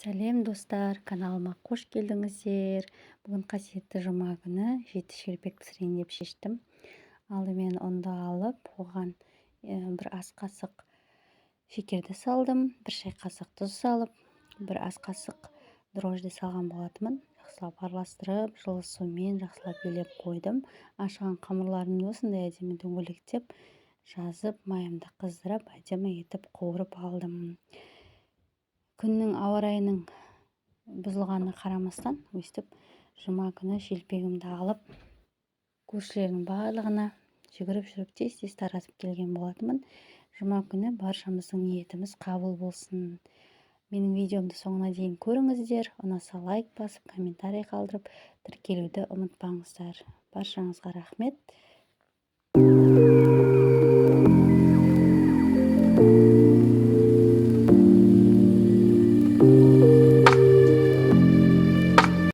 Сәлем, достар! Каналыма қош келдіңіздер! Бүгін қасиетті жұма күні жеті шелпек пісірейін деп шештім. Алдымен ұнды алып, оған бір ас қасық шекерді салдым, 1 шай қасық тұз салып, бір ас қасық дрожжи салған болатынмын. Жақсылап араластырып, жылы сумен жақсылап илеп қойдым. Ашыған қамырларымды осындай әдемі дөңгелектеп жазып, майымды қыздырып, әдемі етіп қуырып алдым. Күннің ауа райының бұзылғанына қарамастан, өстіп жұма күні шелпегімді алып, көршілердің барлығына жүгіріп жүріп, тез тез таратып келген болатынмын. Жұма күні баршамыздың ниетіміз қабыл болсын! Менің видеомды соңына дейін көріңіздер. Ұнаса, лайк басып, комментарий қалдырып, тіркелуді ұмытпаңыздар. Баршаңызға рахмет!